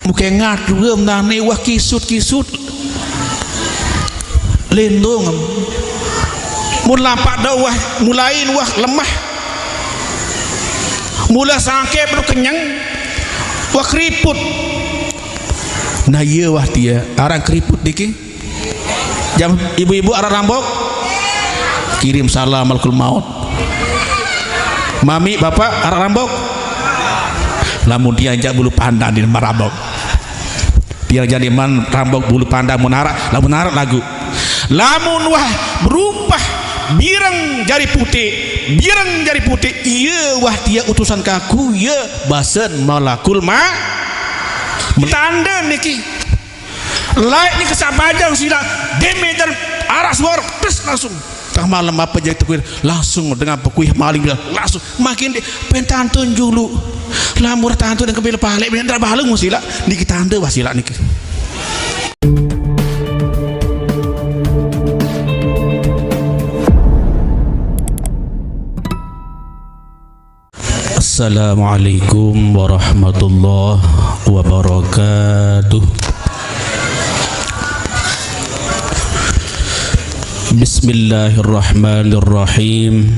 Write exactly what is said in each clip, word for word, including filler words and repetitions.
Muke ngadruem nane wah kisut-kisut. Lindung. Mun lapak da wah mulain wah lemah. Mula sangke baru kenyang wah keriput. Nah, iya wah dia arang keriput niki. Jam ibu-ibu arah rambok. Kirim salam malakul maut. Mami, bapak, arah rambok. Lamun dia jak bulu pandan di marambok. Biar jadi man rambok bulu pandan mun arah, lamun arah lagu. Lamun wah berubah bireng jari putih, bireng jari putih. Iya wah dia utusan kaku, iya basen malakul ma. Tanda niki. Laik ni kesabajang sila, demeter arah suara, tes langsung. Tengah malam apa jadi tekuir, langsung dengan pekuih maling bilang, langsung makin di pentantun julu. Lamur tantun dan kepil pale, bener balung sila, niki tanda wah sila niki. Assalamualaikum warahmatullahi wabarakatuh. Bismillahirrahmanirrahim.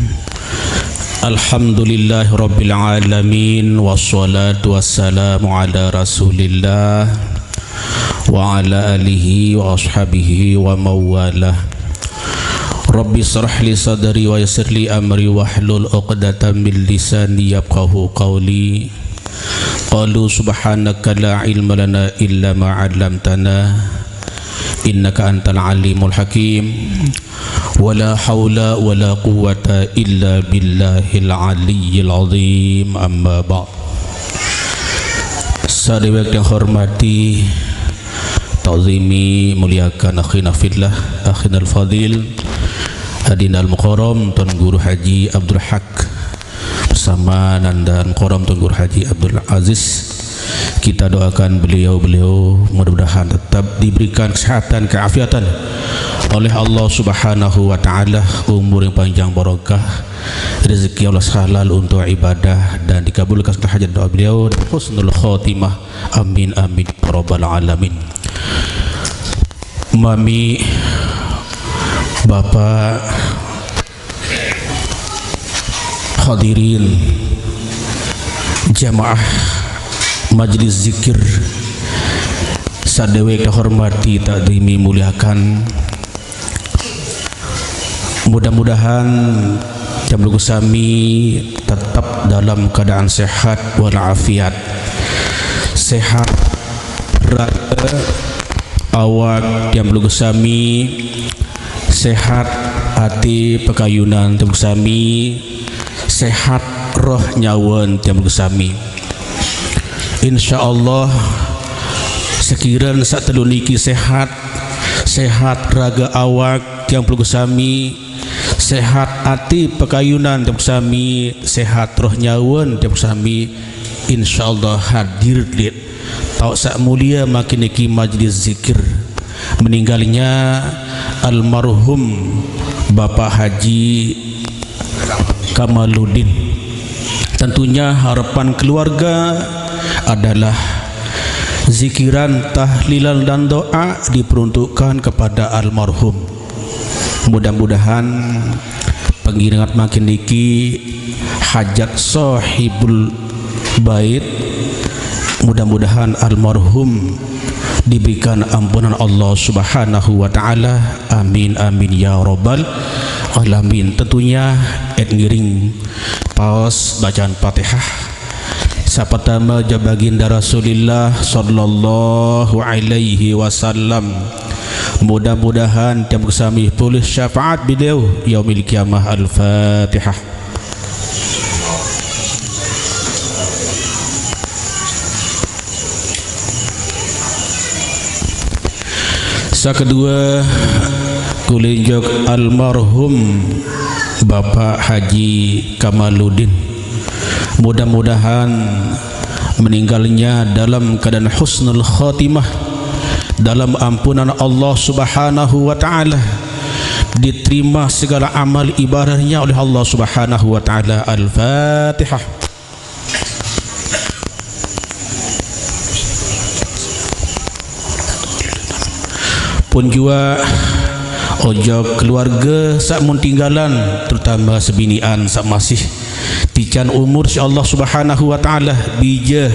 Alhamdulillahirabbil alamin, wassalatu wassalamu ala Rasulillah wa ala alihi wa ashabihi wa mawalah. Rabbi syrah li sadri wa yassir li amri wahlul uqdatam min lisani yafqahu qawli. Qalu subhanaka la ilma lana illa ma 'allamtana innaka antal alimul hakim. Wala haula wala quwwata illa billahil aliyyil azim. Amma ba'd. Sadewek yang hormati, ta'zimi, muliakan akhina fillah, akhinal fadil, adinal mukarram, Tuan Guru Haji Abdul Haq, bersama Nanda Mukarram Tuan Guru Haji Abdul Aziz. Kita doakan beliau-beliau mudah-mudahan tetap diberikan kesehatan, keafiatan oleh Allah Subhanahu wa taala, umur yang panjang barokah, rezeki Allah halal untuk ibadah dan dikabulkan segala hajat doa beliau dan husnul khotimah. Amin amin ya rabbal alamin. Mami, Bapak, hadirin jamaah majelis zikir sadewek hormati, ta'zimi, muliakan. Mudah-mudahan tiang-tiang sami tetap dalam keadaan sehat walafiat. Sehat raga awak tiang-tiang sami, sehat ati pakayunan tiang-tiang sami, sehat roh nyawa tiang-tiang sami. Insya Allah, sekiran satelu niki sehat, sehat raga awak tiang-tiang sami, sehat ati pakayunan tiang-tiang sami, sehat roh nyawa tiang-tiang sami, insya Allah hadir lit tauk sak mulia makin niki majlis zikir meninggalnya almarhum Bapak Haji Kamaluddin. Tentunya harapan keluarga adalah zikiran, tahlilan dan doa diperuntukkan kepada almarhum. Mudah-mudahan pengiringan makin niki hajat sahibul bait. Mudah-mudahan almarhum diberikan ampunan Allah Subhanahu wa taala. Amin amin ya rabbal alamin. Tentunya et ngiring paos bacaan Fatihah. Sapertama ja baginda Rasulillah sallallahu alaihi wasallam. Mudah-mudahan tiang sami pulih syafaat beliau yaumil qiyamah. Al-Fatihah. Sakedua, kulinjuk almarhum Bapak Haji Kamaluddin. Mudah-mudahan meninggalnya dalam keadaan husnul khatimah, dalam ampunan Allah Subhanahu wa taala, diterima segala amal ibadahnya oleh Allah Subhanahu wa taala. Al-Fatihah. Pun jua ojok keluarga saq mun tinggalan, terutama sebinian saq masih tican umur, insyaallah subhanahu wa ta'ala, bija,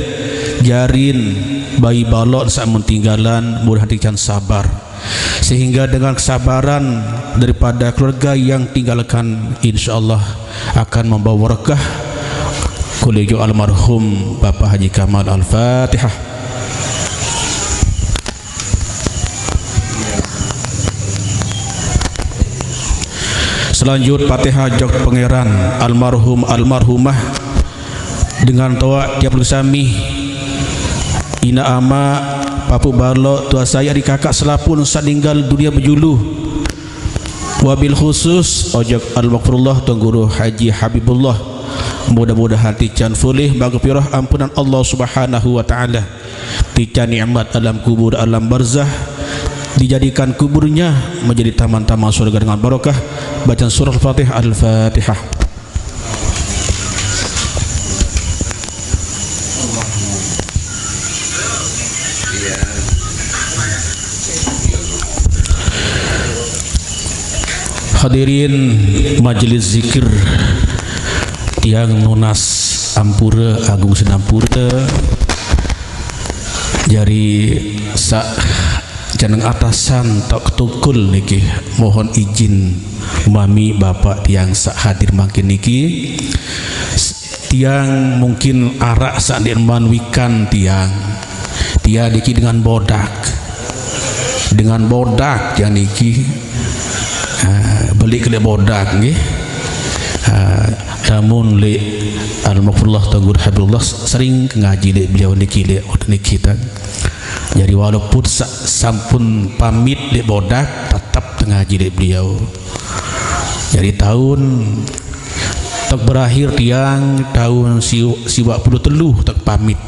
jarin, bayi balok saq mun tinggalan, mudahan tican sabar. Sehingga dengan kesabaran daripada keluarga yang tinggalkan, insyaallah akan membawa barakah. Kulijo almarhum Bapak Haji Kamal. Al-Fatihah. Selanjut, Fatihah jok pangeran, almarhum, almarhumah, dengan toaq tiang sami, inaq amaq, papuq baloq, tuaq sayak, adiq kakaq selapuq saq ninggal dunie bejulu. Wabil khusus ojok almaghfurullah Tuan Guru Haji Habibullah. Mudah-mudahan tican fulih maghfirah ampunan Allah Subhanahu wa Ta'ala. Tican nikmat alam kubur, alam barzah, dijadikan kuburnya menjadi taman-taman surga dengan barokah bacaan surah Al-Fatihah. Al-Fatihah. Hadirin majelis zikir, tiang nunas ampura, agung sinampura. Jari saq jeneng atasan toq ketukul niki, mohon izin mami bapak tiang saq hadir mangkin niki. Tiang mungkin araq saq ndeqman wikan tiang. Tiang niki dengan bodak. Dengan bodak tiang niki. Ah, beleq keleq bodak nggih. Ah, lamun leq almarhumullah Tuan Guru Habibullah sering ngaji leq beliau niki leq niki tan. Jari walaupun sa-, sampun pamit leq bodak, tetep tengaji leq beliau. Jari taun toq berakhir tiang taun siu-, siwaq pulu telu toq pamit.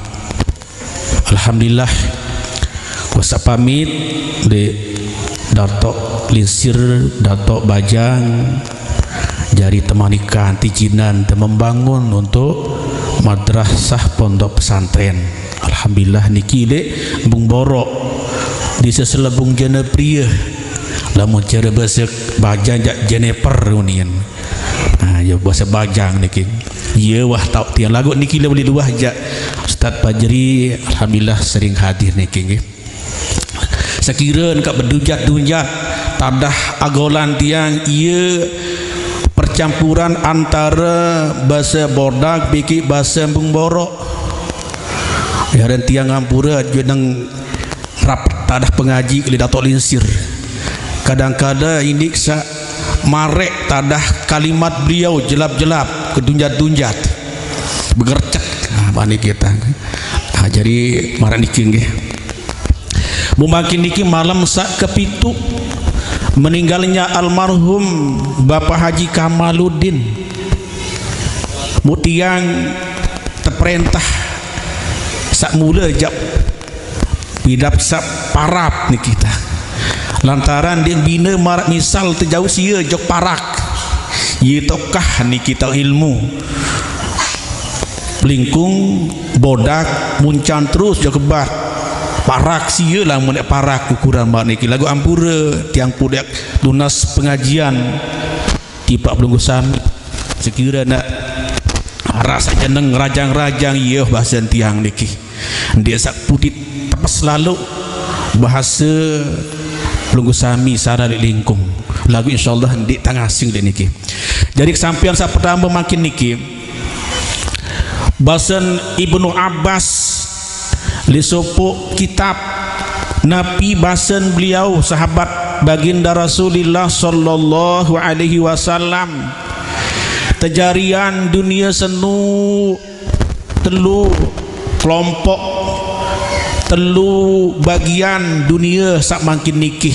Alhamdulillah, kuasa pamit leq Datoq Lingsir, Datoq Bajang, jari temanikan tijinan te membangun untuk madrasah pondok pesantren. Alhamdulillah niki leq Embung Borok, Desa Selebung Jenepria. Lamun care base Bajang jaq Jeneper unian. Ha, ya base Bajang niki. Ye wah tauq tiang laguq niki leq beli luah jaq Ustaz Fajri, alhamdulillah sering hadir niki nggih. Sekira engkaq bedunjat-dunjat tadah agolan tiang, ie percampuran antare base Bodak bikiq base Embung Borok. Yaren tiang ngampure jeneng rapet tadah pengaji leq Datoq Lingsir. Kadang-kadang indik saq mareq tadah kalimat beliau jelap-jelap, kedunjat-dunjat, begerecek. Nah, bani kita. Nah, jari maraq niki nggih. Mumangkin niki malem saq kepitu meninggalnya almarhum Bapak Haji Kamaluddin. Muq tiang teperentah saq mule jaq pidap saq parap niki tah. Lantaran ndeq bine maraq misal tejauq sie jok parak. Ie tokah niki tah ilmu. Lingkung, Bodak, Muncan terus jok kebat. Parak sie lamun ndeq parak ukuran maraq niki. Laguq ampure tiang pudeq tunas pengajian tipaq pelungguh sami. Sekira naq araq saq jeneng rajang-rajang, iye basen tiang niki. Ndeq saq putih tepes laloq bahase pelungguh sami sara leq lingkung. Laguq insyaallah ndeq tang asing leq niki. Jari kesampean saq pertame mangkin niki, basen Ibnu Abbas leq sopoq kitab, napi basen beliau, sahabat Baginda Rasulillah sallallahu alaihi wasallam, tejarian dunie senu telu kelompok, telu bagian dunie saq mangkin niki,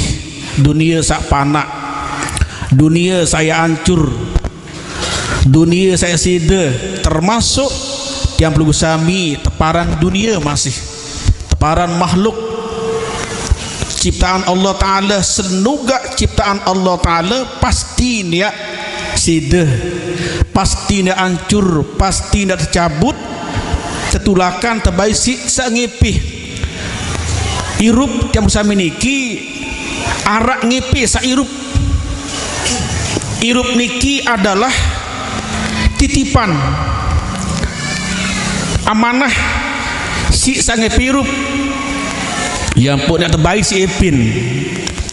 dunie saq panak, dunie saq ancur, dunie saq side, termasuk tiang pelungguh sami teparan dunie masih, teparan makhluk ciptaan Allah Ta'ala, senugak ciptaan Allah Ta'ala pasti ndeq side, pasti ndeq ancur, pasti ndeq tecabut, tetulakan, tebae siq saq ngipih. Irup tiang sami niki Arak ngipi sairup. Irup niki adalah titipan, amanah si sangipi irup. Ya ampun, nak terbaik si Ipin,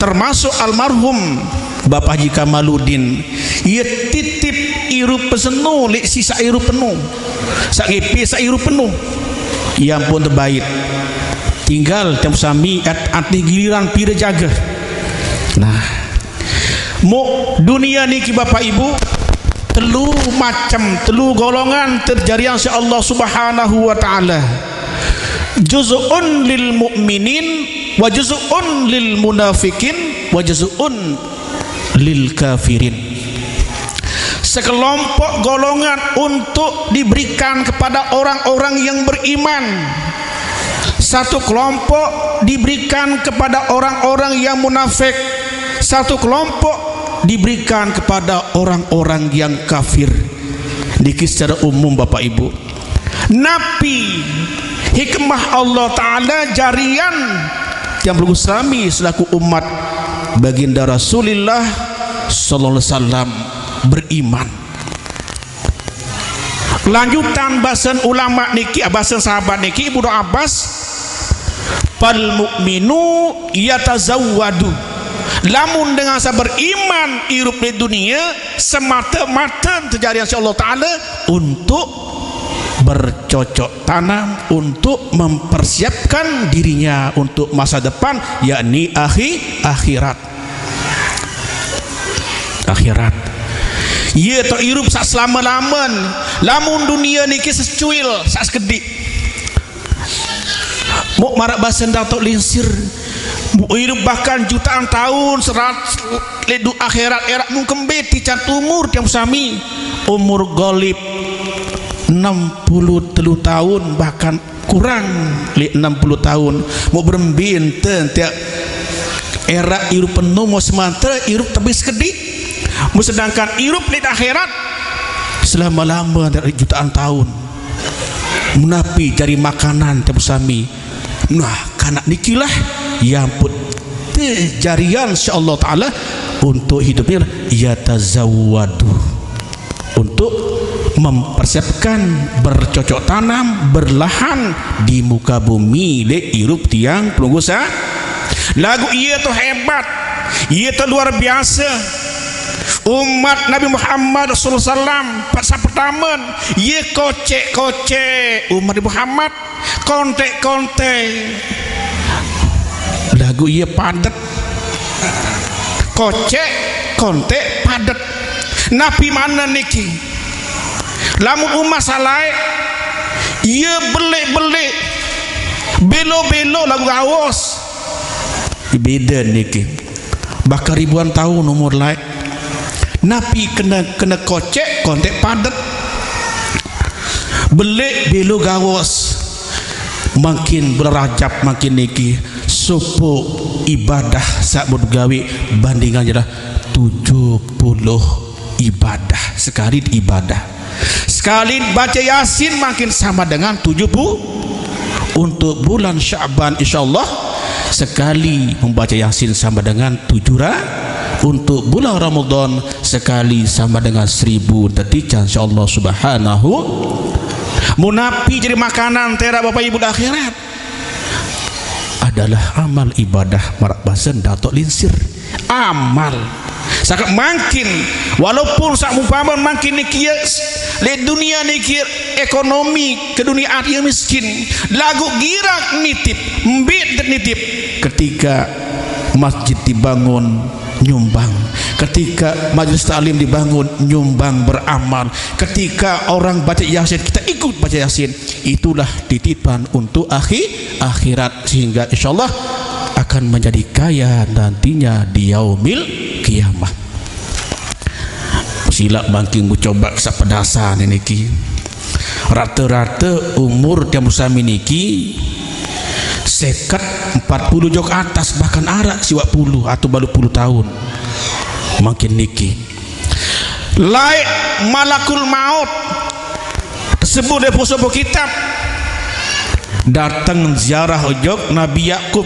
termasuk almarhum Bapak Haji Kamaluddin. Ia titip irup pesenu, lek si sairup penuh, sangipi sairup penuh. Ya ampun, terbaik. Tinggal tiang sami at-, atih giliran pira jaga. Nah, muk dunia niki, Bapak Ibu, telu macam, telu golongan terjarian si Allah Subhanahu wa Ta'ala. Juz'un lil mu'minin, wa juz'un lil munafikin, wa juz'un lil kafirin. Sekelompok golongan untuk diberikan kepada orang-orang yang beriman. Satu kelompok diberikan kepada orang-orang yang munafik. Satu kelompok diberikan kepada orang-orang yang kafir. Niki secara umum, Bapak Ibu. Napi hikmah Allah Ta'ala jarian tiang pelungguh sami selaku umat Baginda Rasulillah sallallahu alaihi wasallam beriman? Lanjutan bahasan ulama niki, bahasan sahabat niki, Ibnu Abbas, "Fal mu'minu yatazawwadu." Lamun dengan sa beriman irup di dunia, semata-mata terjarian si Allah Ta'ala untuk bercocok tanam, untuk mempersiapkan dirinya untuk masa depan, yakni akhi-, akhirat. Akhirat. Ia to irup sak selama-laman. Lamun dunia niki secuil, sak sekedik. Muk marak basen Datuk Linsir, muk irup bahkan jutaan tahun, serat, ledu akhirat, erak mungkin beti cat umur tiang sami. Umur golib enam puluh telu tahun, bahkan kurang lek enam puluh tahun. Muk berembe ente tiap erak irup penuh, mau semata irup tapi sekedik. Muk sedangkan irup lek akhirat selama-lama dari jutaan tahun. Menapi jari makanan tiang sami. Nah, kanak nikilah yang put jarian insya Allah Ta'ala untuk hidupnya, yatazawwadu, untuk mempersiapkan bercocok tanam, berlahan di muka bumi, lek irup tiang pelungguh sa. Lagu ia tu hebat, ia tu luar biasa. Umat Nabi Muhammad sallallahu alaihi wasallam, pas pertama, ia kocek-kocek umat Nabi Muhammad, kontek-kontek. Lagu ia padet. Kocek, kontek, padet. Napi mana niki? Lamun umat salai, ia belik-belik, belo-belo lagu gaos. Beda niki. Bahkan ribuan tahun umur lai. Napi kena, kena kocek, kontek padet. Belik belo gaos. Makin bulan Rajab makin niki, supu ibadah sak buat gawe bandingan ialah tujuh puluh ibadah. Sekali ibadah, sekali baca Yasin makin sama dengan tujuh puluh. Untuk bulan Syaban, insya Allah, sekali membaca Yasin sama dengan tujuh ra-, untuk bulan Ramadan, sekali sama dengan seribu tetican, insya Allah Subhanahu. Munapi jadi makanan tera Bapak Ibu di akhirat adalah amal ibadah marak basen Datuk Linsir. Amal. Sangat mungkin, walaupun sak mupaman mungkin niki, le dunia niki ekonomi keduniaan ia miskin. Lagu girak nitip, mbit nitip. Ketika masjid dibangun, nyumbang. Ketika majlis taklim dibangun, nyumbang beramal. Ketika orang baca Yasin, kita ikut baca Yasin. Itulah titipan untuk akhi-, akhirat, sehingga insya Allah akan menjadi kaya nantinya di yaumil qiyamah. Silap bangking mencoba kesapedasan ini ki. Rata-rata umur tiang sami niki seket, empat puluh jok atas, bahkan arak siwak puluh atau balu puluh tahun. Makin niki. Lai malakul maut tersebut dari pusopo kitab datang ziarah ojok Nabi Yakub.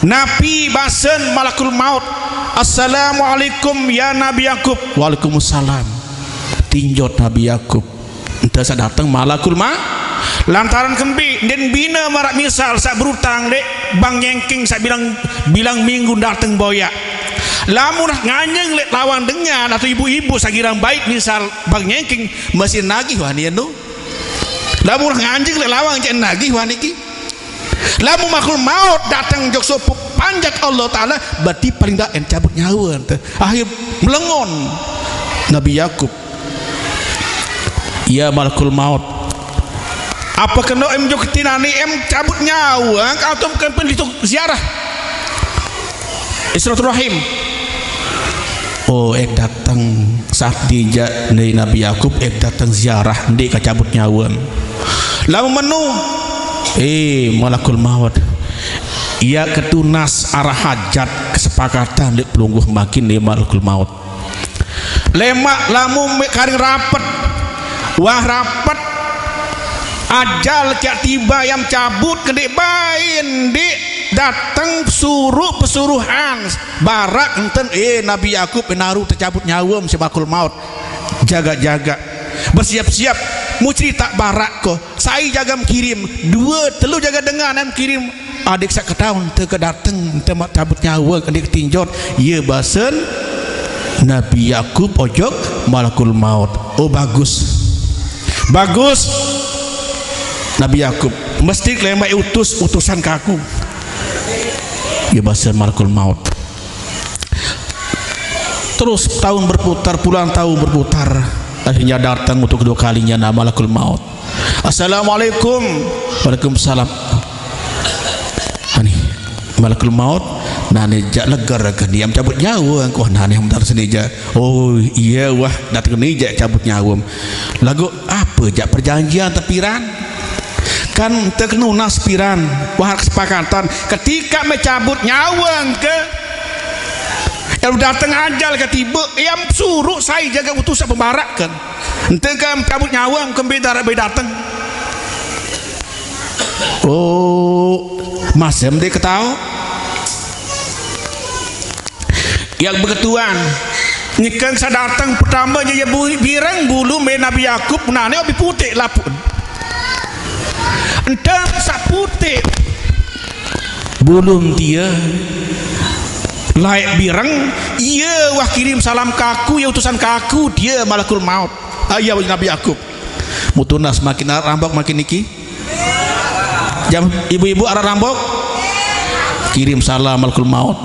Napi basen malakul maut, "Assalamualaikum ya Nabi Yakub." "Waalaikumsalam." Tinjot Nabi Yakub. Ente saq dateng malakul ma-, lantaran kembe, ndeqn bine maraq misal saq berutang leq bank nyengking saq bilang, bilang minggu dateng boyaq. Lamun nganjeng leq lawang dengan atau ibu-ibu saq girang bait misal bank nyengking, mesti nagih wah niki eno. Lamun nganjeng leq lawang jaq nagih wah niki. Lamun malakul maut dateng jok sopoq panjak Allah Taala, berarti paling ndaq en cabut nyawe ente. Akhir melengon Nabi Yakub. "Ya malakul maut, ape keno em jok tinani em cabut nyawe atau bukan pen dituk ziarah?" Silaturahim. "Oh, en dateng saat dijak ni Nabi Yakub, en dateng ziarah, ndeq kecabut nyawe." "Lamun menu?" "Eh, malakul maut, iaq ketunas arah hajat kesepakatan leq pelungguh makin ni malakul maut. Lemaq lamun meq karing rapet, wah rapet, ajal kiaq tiba yam cabut, kendeq bain ndeq dateng pesuruq-pesuruhan baraq enten, eh, Nabi Yakub, eh, naru tecabut nyawem siq malakul maut. Jagaq-jagaq, besiap-siap, muq ceritaq baraq ko, sai jagam kirim, due telu jagaq dengan em kirim." Adeq saq ketaun teke dateng, ente maq cabut nyawe, kendeq ketinjot, ie basen Nabi Yakub ojok malakul maut. "Oh, bagus. Bagus, Nabi Yakub. Mesti lemaq utus utusan ke aku." Ie basen malakul maut. Terus tahun berputar, puluhan tahun berputar. Akhirnya datang untuk kedua kalinya, nah, malakul maut. "Assalamualaikum." "Waalaikumsalam." Ani, malakul maut, nani jaq leger ke diam cabut nyawe, engko nani mentar seni jaq. "Oh, iya, wah, dateng ni jaq cabut nyawe." "Laguq ape jaq perjanjian tepiran? Kan ente kenunas piran, wah kesepakatan. Ketika me cabut nyawe engke, lalu dateng ajal ke tibe, yam suruq sai jagaq utusan pembaraq kan. Ente ke cabut nyawe engke mbe daraq mbe dateng." "Oh, masem ndeq ketaoq?" Yaq beketuan, nyeken saq dateng pertame jaq ie bu-, bireng bulu mbe Nabi Yakub, nane obi puteq lapuq. Ente saq puteq bulun tie, laeq bireng, ie wah kirim salam kaku, ie utusan kaku, tie malakul maut. Ah, iya, Nabi Yakub. Mutunas makin araq rambok makin niki. Jam ibu-ibu araq rambok? Kirim salam malakul maut.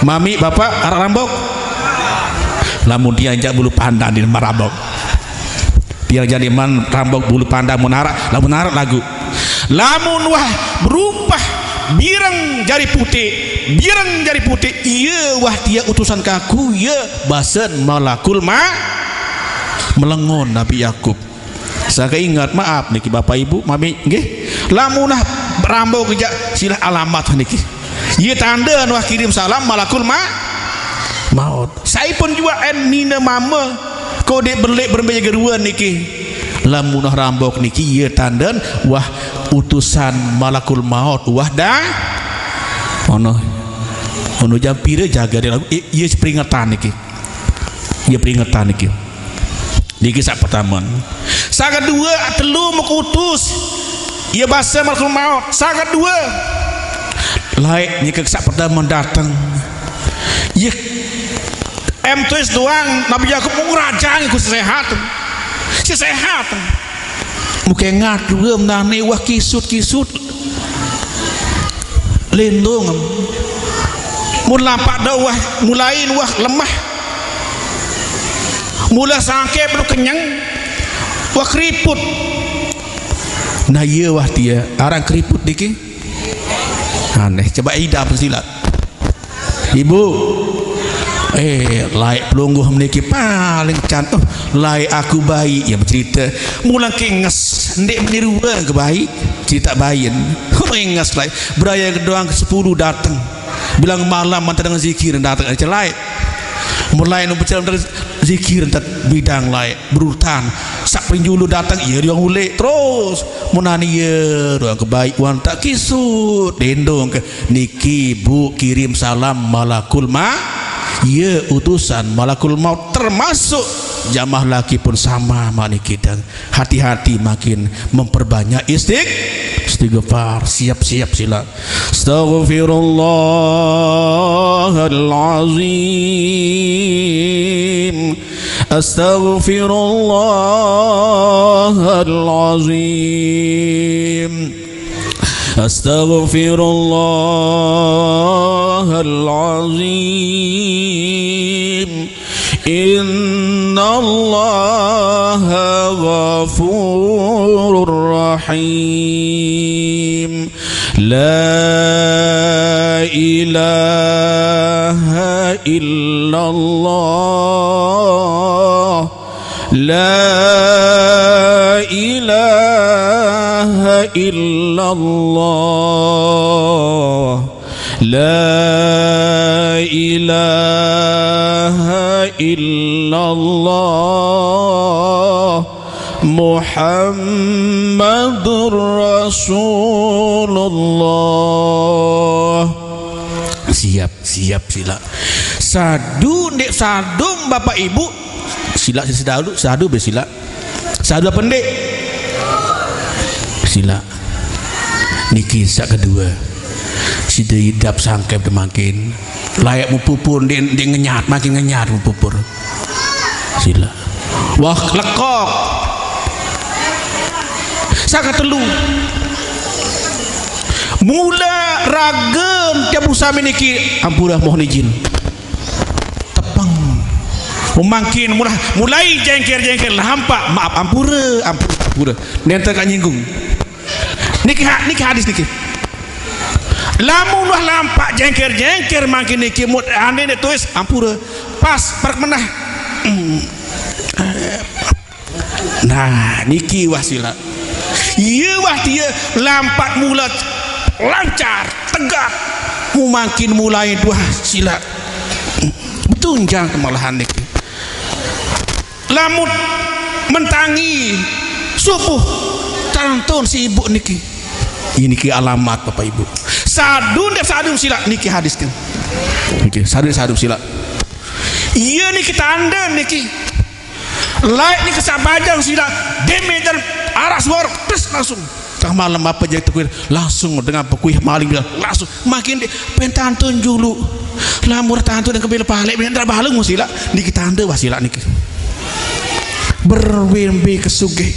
Mami, bapak araq rambok? Lamun tiang jaq bulu pandan din marambok. Tiang jaq leman rambok bulu pandan mun araq, lamun araq laguq. Lamun wah berubah bireng jari puteq, bireng jari puteq, ie wah tie utusan kaku, ie basen malakul ma-, melengon Nabi Yakub. Sake inget, maap niki Bapak Ibu, mami, nggih. Lamun nah rambok jaq, silaq alamat niki. Ie tande wah kirim salam malakul ma-, maut. Sai pun juaq en nine mame, ko ndeq beleq berembe jage ruen niki. Lamun nah rambok niki, ie tande wah utusan malakul maut, wah da-, ono, ono jam pire jage ndeq laguq, ie, ie peringetan niki. Ie peringetan niki. Niki saq pertame. Saq kedue, telu mekutus. Ie base malakul maut. Saq kedue, laeq nike saq pertame dateng. Ie em tulis doang, Nabi Yakub mau ngerajang iku sesehat. Sesehat. Muke ngadue menane wah kisut-kisut. Lindung. Mun lampaq doang wah, mulain wah lemah. Mule sangke perlu kenyang, wah keriput. Nah, iya wah tie, aran keriput niki. Aneh, coba idap silaq. Ibu, eh, laeq pelungguh meniki paling can-, oh, laeq aku baik, ya, becerite. Mulang kenges, ndeq meniru ke baik, cerita bain. Kenges laeq, beraya doang ke sepuluh dateng. Bilang malam, mantap dengan zikir, dateng aja laeq. Mulai nu pecel, Zikir entet bidang lae berurutan. Sak penjulu dateng, ye ruang ulik terus. Mun ane ye ruang kebaik, wan tak kisut, dendong ke. Niki bu kirim salam malakul ma-, ye utusan malakul maut, termasuk jamaah laki pun sama maniki. Hati-hati makin memperbanyak istig-, istighfar. Siap-siap sila. Astaghfirullahalazim. Astaghfirullahalazim. Astaghfirullahalazim. Innallaha ghafurur rahim. La ilaha illallah. La ilaha illallah. La ilaha illallah. Muhammadur Rasulullah. Siap, siap sila. Sadu, ndik sadu, Bapak Ibu. Sila, sadu, sadu be sila. Sadu apa ndik? Sila. Niki sak kedua. Sida idap sangkep demakin. Layak mupupur, ndik, ndik ngenyat, makin ngenyat mupupur. Sila. Wah, lekok. Saka telu. Mula ragen tiap usami niki, ampura mohon izin. Tepeng. Mangkin mula-, mulai jengker-jengker, lampak, maaf, ampura, ampura, ampura. Nenten ka nyinggung. Niki ha-, niki hadis niki. Lamun wah lampak jengker-jengker mangkin niki, mut ane ne tulis ampura. Pas, parek menah. Hmm. Nah, niki wah sila. Iya wah dia lampat mula lancar, tegap. Mumangkin mulai dua sila. Betunjang kemalahan niki. Lamut mentangi subuh, tantun si ibu niki. Ini ki alamat Bapak Ibu. Sadun deh sadun sila niki hadis kan. Niki, sadun sadun sila. Iya niki tanda niki. Laik niki sabajang sila. Demi dan arah suara terus langsung. Tengah malam apa jadi tukuir langsung dengan pekuih maling dia langsung makin di pentantun julu. Lamur tantun dan kebel palek bini ndak balung sila niki tanda wah sila niki. Berwembe kesugih.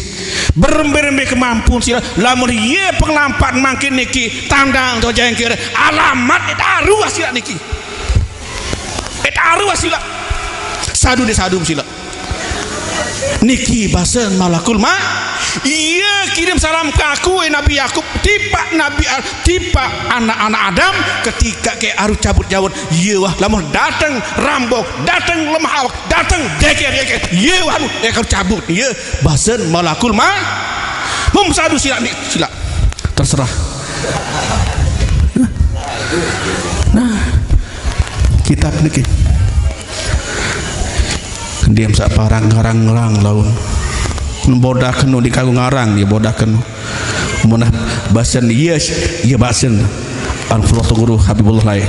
Berwembe kemampuan sila. Lamur ye pengelampat mangkin niki tandang to jengkir alamat etaru wah sila niki. Etaru wah sila. Sadu de sadu sila. Niki basen malakul ma. Iya kirim salam ke aku, eh, Nabi Yakub, tipak Nabi Al-, tipak anak-anak Adam, ketika ke aru cabut jawon, iya wah lamun dateng rambok, dateng lemah awak, dateng jeker-jeker, iya wah anu, eh, aru cabut, iya basen malakul ma. Mum sadu sila ni, sila. Terserah. Nah, kitab niki. Diam sak parang ngarang-ngarang laun. Bodah kenu di kagu ngarang dia bodah kenu. Munah basen iya, iya basen. Alfuratu guru Habibullah lai.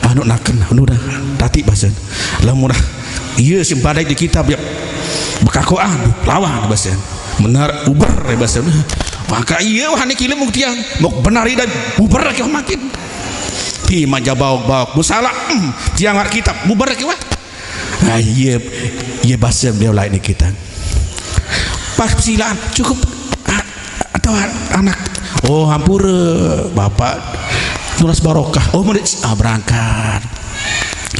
Anu naken, anu dah tati basen. Lamun dah iya sing badai di kitab ya bekakoan lawan basen. Benar uber ya basen. Maka iya wah niki ilmu tiang. Mok benar ida uber ke makin. Pi maja baok-baok. Musala, hmm, tiang ngar kitab uber ke wah. Nah, iya, iya basen beliau lain kita. Pas silaan cukup a-, atau anak. Oh, hampura bapak. Nulas barokah. Oh, murid ah, berangkat.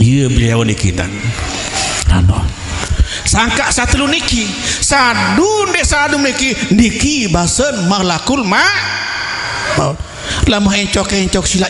Iya beliau niki tang. Anu. Sangka satelu niki. Sadun de sadun niki. Niki basen malakul ma. Lamah encok-encok sila